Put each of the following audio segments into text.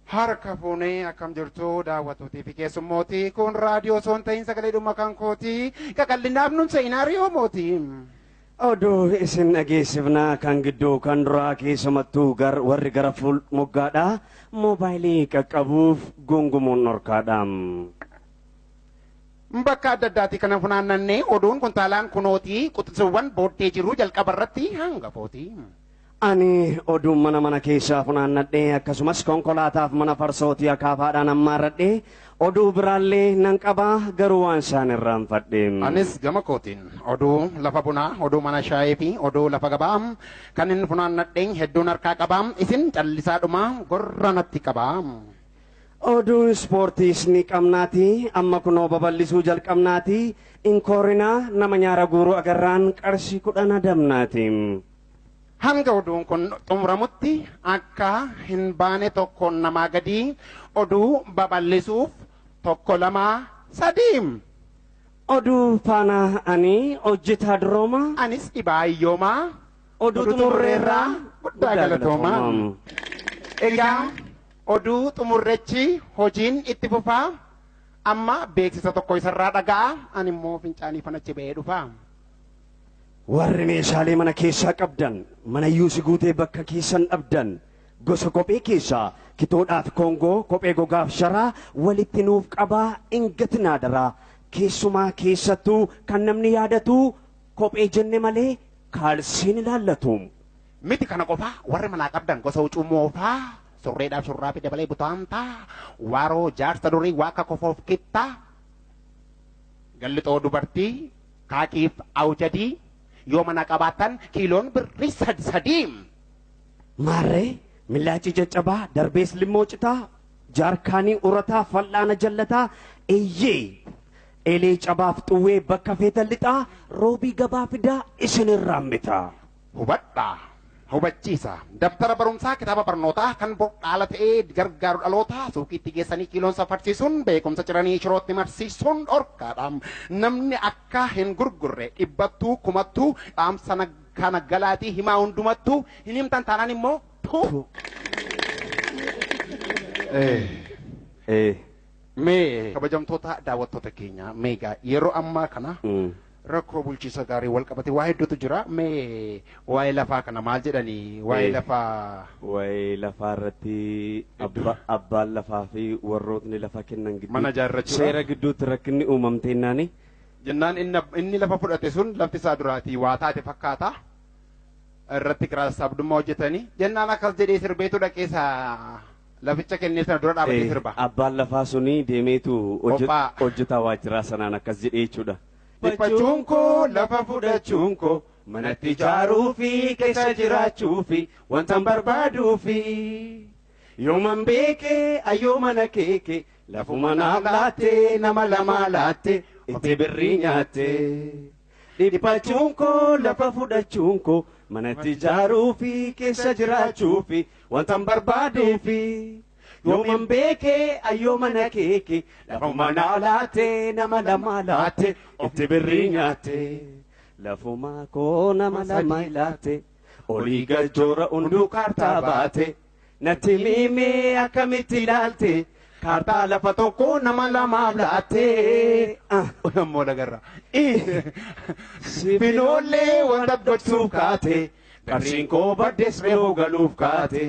Harka fuunee akkam jirtu daawwattootii fi keessummootii kun raadiyoo osoo hin ta'in sagalee dhuma kan kooti qaqallinaaf nun seenaariyoo mootii. Oduu isin dhageessifnaa kan gidduu kan duraa keessumattuu warri gara fuul moggaadha. Moobaayilii qaqqabuuf gungumuun dhorkaadha. Bakka adda addaatti kana funaannannee oduun kuntaalaan kunootii quxisuuwwan booddee jiru jalqaba irratti hangafooti. Ani oduun mana mana keessaa funaannadhee akkasumas konkolaataaf mana farsootii akaafaadhaan ammaarradhee oduu biraallee nan qabaa garuu waan isaan irraanfadhe. Anis gama kootiin oduu lafa bunaa, oduu mana shaayii fi oduu lafa gabaa kan inni funaannadhee hedduun harkaa qabaa isin callisaadhuma gorra natti qabaa. Oduun ispoortiis ni qabnaati amma kunoo babal'isuu jalqabnaati inkoorinaa nama nyaara guuruu agarraan qarshii 10 adamnaati. Hanga oduun kun xumuramutti akka hin baane tokkoon namaa gadi oduu babal'isuuf 1 2 3. Oduu faana ani hojjetaa durooma. Anis dhibaa hiyyoomaa. Oduu xumurreerraa guddaa galatoomaa. Egaa oduu xumurrechi hojiin itti fufaa amma beeksisa tokko isarraa dhaga'a ani immoo fincaanii fanachi ba'ee dhufa. Warri meeshaalee mana keessaa qabdan mana yuusi guutee bakka keessan dhabdan gosa kophee keessaa kitoodhaaf koongoo kophee gogaaf sharaa walitti nuuf qabaa ingatinaa daraa keessumaa keessattuu kan namni yaadatu kophee jenne malee kaalsiin ilaallatu. Miti kana qofaa warri manaa qabdan gosa huccuu moofaa surreedhaaf surraa fi dabalee butaantaa waaroo jaarsa durii waaqa kofoof qixxaa gallixoo dubartii kaaqiif awjadii yoo mana qabaatan kiiloon birrii 3. Maarree millaacii caccabaa darbees limmoo citaa jaarkaanii urataa fal'aana jallataa eeyyee eelee cabaaf xuwwee bakka feetan lixaa roobii gabaa fidaa isin irraan bitaa. Hubadhaa hubachiisa dabtara barumsaa kitaaba barnootaa kan dhaala ta'ee gargaaru dhalootaa suuqiitti geessanii kiiloon safarsiisuun beekumsa ciranii shirootti marsiisuun dhorkaadha. Namni akka hin gurgurre dhibbattuu kumattuu dhaamsa kana galaatii himaa hundumattuu hin himtan taanaan immoo tu. Mee kabajamtoota daawwattoota keenya meegaa yeroo ammaa kana rakkoo bulchiisa gaarii wal qabate waa hedduutu jira. Mee waa'ee lafaa kana maal jedhanii waa'ee lafaa. Waa'ee lafaa irratti abbaan lafaa fi warrootni lafa kennan gidduu mana ijaarrachuudha. Seera gidduutti rakkinni uumamte naani. Jennaan inni lafa fudhate sun lafti isaa duraatii waa taate fakkaata. Irratti kiraa sassaabdummaa hojjetanii jennaan akkas jedhee sirbeetu dhaqeessa laficha kennee sana dura dhaabatee sirba. Abbaan lafaa suni deemeetu hojjetaa waajjiraa sanaan akkas jedhee jechuudha. Dhiphachuun koo lafa fudhachuun koo manatti ijaaruu fi keessa jiraachuu fi wanta barbaaduu fi yooman beekee ayyoo mana keeke lafuma naaf laattee nama lamaa laattee itti birrii nyaattee. Dhiphachuun koo lafa fudhachuun koo manatti ijaaruu fi keessa jiraachuu fi wanta barbaaduu fi yooman beekee ayyoo mana keeke lafuma naaf laattee nama lamaa laattee itti birrii nyaattee. Lafuma koo nama lama laattee olii galchoora hunduu kaartaa baate natti miimee akkamitti ilaalte kaartaa lafa tokko nama lamaaf laattee. Ammoo lagarra. Finoolee wanta gochuuf kaate qarshiin koo baddees reefuu galuuf kaate.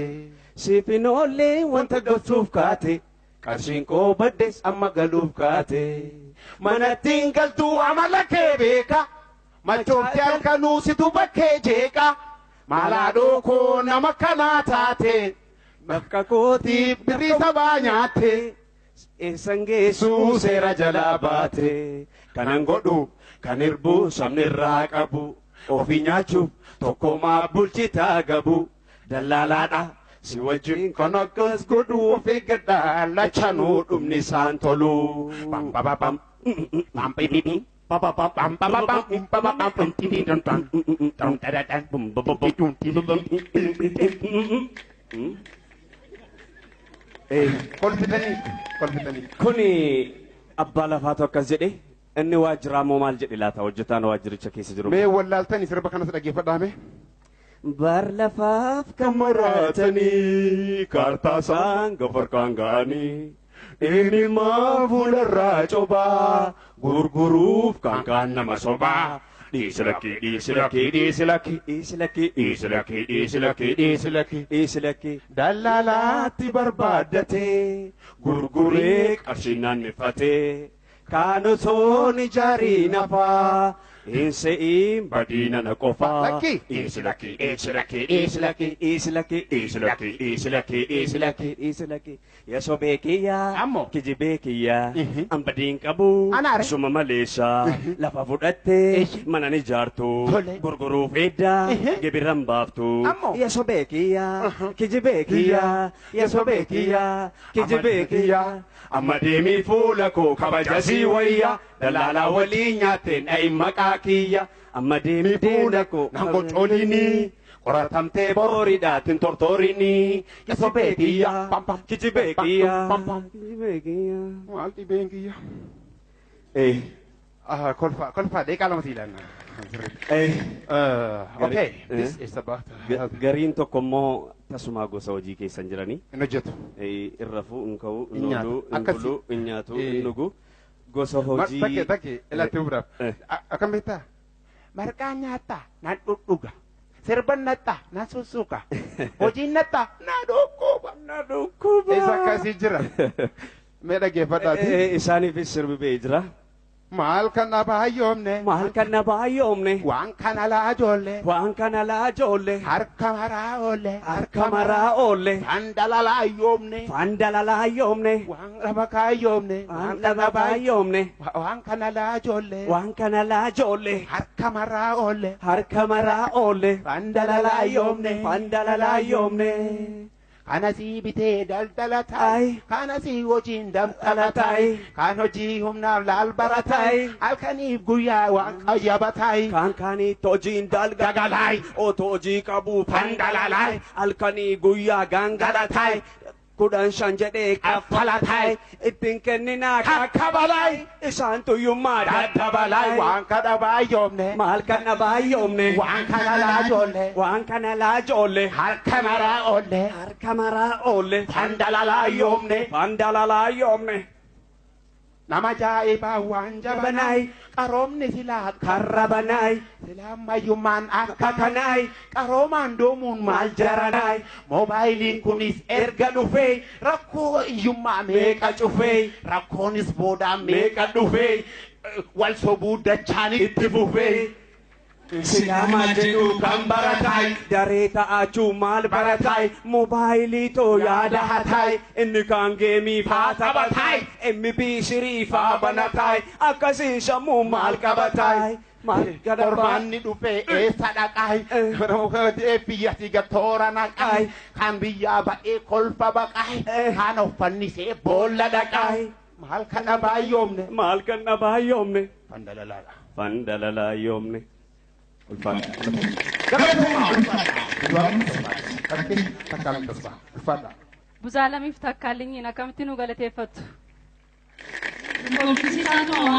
Sifinoolee wanta gochuuf kaate qarshiin koo baddees amma galuuf kaate. Manatti hin galtuu amala kee beeka machoofti halkanuu situ bakkee jeeqa maalaadhoo koo nama kanaa taate bakka kootiif birrii sabaa nyaatte eessan geessuu seera jalaa baate kanan godhu kan hirbuu sabni irraa qabu ofii nyaachuuf tokkomaa bulchitaa gabu dallaalaadha. Si wajjin kan akkas godhu of eeggadha lachanuu dhumni isaan tolu. Pam pa pa pam pam pi pi pi pa pa pa pam pa pa pam pa pa pam pam ti ti dun dun dun da da da bum bum bum dun ti dun dun. Kolfitanii kolfitanii. Kuni abbaa lafaatu akkas jedhe inni waajjiraa moo maal jedhe laata hojjetaan waajjiricha keessa jiru. Mee wallaaltanii sirba kanas dhaggeeffadhaa mee. Bar lafaaf kan maraatanii kaartaa isaan gafarkaan ga'anii Ilmaa fuularraa cobaa gurguruuf kan kaan nama sobaa. Dhiisi lakkii dhiisi lakkii dhiisi lakkii dhiisi lakkii dhiisi lakkii dhiisi lakkii dhiisi lakkii dhiisi lakkii dallaalaatti barbaaddatee gurguree qarshii naannifatee kaan osoo ni jaarii nafaa hin se'iin badiina na qofaa. Lakkii. Dhiisi lakkii dhiisi lakkii dhiisi lakkii dhiisi lakkii dhiisi lakkii dhiisi lakkii dhiisi lakkii dhiisi lakkii yasoo beekiyyaa Ammoo. kijibee kiyyaa an badiin qabu Anaare. suma maleessa lafa fudhattee mana ni ijaartu Tole. gurguruuf edda gibiran baaftu Ammoo. yasoo beekiyyaa kijibee kiyyaa yasoo beekiyyaa kijibee kiyyaa amma deemii fuula koo kabaja sii wayya dalaalaa waliin nyaateen dha'i maqaa kiyya amma deemii fuula koo Nan gocooliini qoratamtee boriidhaatiin tortooriini yasoo beekiyyaa Pam, pam. kijibee kiyyaa Pam, pam. kijibee kiyyaa. Maal dhibeen kiyya? Eh, Ah, kolfa kolfa deeqaa lama siilaan. eh. Okay, this is about Gariin tokko immoo tasumaa gosa hojii keessa hin jiranii. hin hojjetu. Hin rafuu, hin ka'uu, hin Hin nyaatu. ooluu, hin Akkasi. buluu, hin nyaatu, Eh. hin dhugu. Gosa hojii. Takke takke ilatti biraaf. Eh. Akkam beektaa? Marqaa nyaattaa nan dhudhuga. Sirban nattaa nan sussuka. Hojiin nattaa na dhukkuba. Na dhukkuba. Isa akkasii jira. Mee dhaggeeffadhaati. Isaaniifis sirbi ba'ee jira. Maal kan baay'oomne. Maal kan na baay'oomne. Waan kana laajolle. Waan kana laajolle. Harka maraa oolle. Harka maraa oolle. Fandalala ayyoomne. Fandalala ayyoomne. Waan dhaba kaayyoomne. Waan dhaba baay'oomne. Waan kana laajolle. Waan kana laajolle. Harka maraa oolle. Harka maraa oolle. Fandalala ayyoomne. Fandalala ayyoomne. Kanasii bitee daldala Ay. taa'i. Kanasii hojiin damdala Taa'i. taa'i. Kan hojii humnaaf laal bara Taa'i. taa'i. Halkaniif guyyaa waan qayyaba taa'i. Kaan kaanii hojiin dalgagalaay otoo hojii qabu fandalalaay halkanii guyyaa gangalataay 15 jedhee kaffalataay ittiin kenninaa kakkabalaay isaan tuyyummaa daddabalaay Waan kana baay'oomne. Maal kana baay'oomne Waan kana laajolle. Waan kana laajolle Harka maraa oolle. Harka maraa oolle Fandalala ayyoomne. Fandalala ayyoomne Nama jaa'ibaa waan jabanaay. Jabanaay. Qaroomni silaa Karra banaay silaa ammayyummaan akka akka kanaay qaroomaan doomuun maal maal jaranaay Moobaayiliin kunis erga dhufee rakkoo hiyyummaa meeqa meeqa cufee rakkoonis boodaan meeqa meeqa dhufee wal sobuu dachaan itti fufee Silaamaa jedhu kan barataay daree ta'achuu maal barataay moobaayilii too yaada hataay inni kaan geemii faa taphataay MB sirii faa banataay akkasiin sammuu maal qabataay maal gadabaa Qormaanni dhufee eessa dhaqaay biyya si toora naqaay kan biyyaa ba'ee kolfa baqaay kan of fannisee boolla dhaqaay maal kana baay'oomne Maal kan dhabaayyoomne fandalalaadha. fandalalaayyoomne. Ulfaadha. Ulfaadha. Buzaalamiif takkaalinyiin akkamitti nu galateeffattu? Konkisiisaa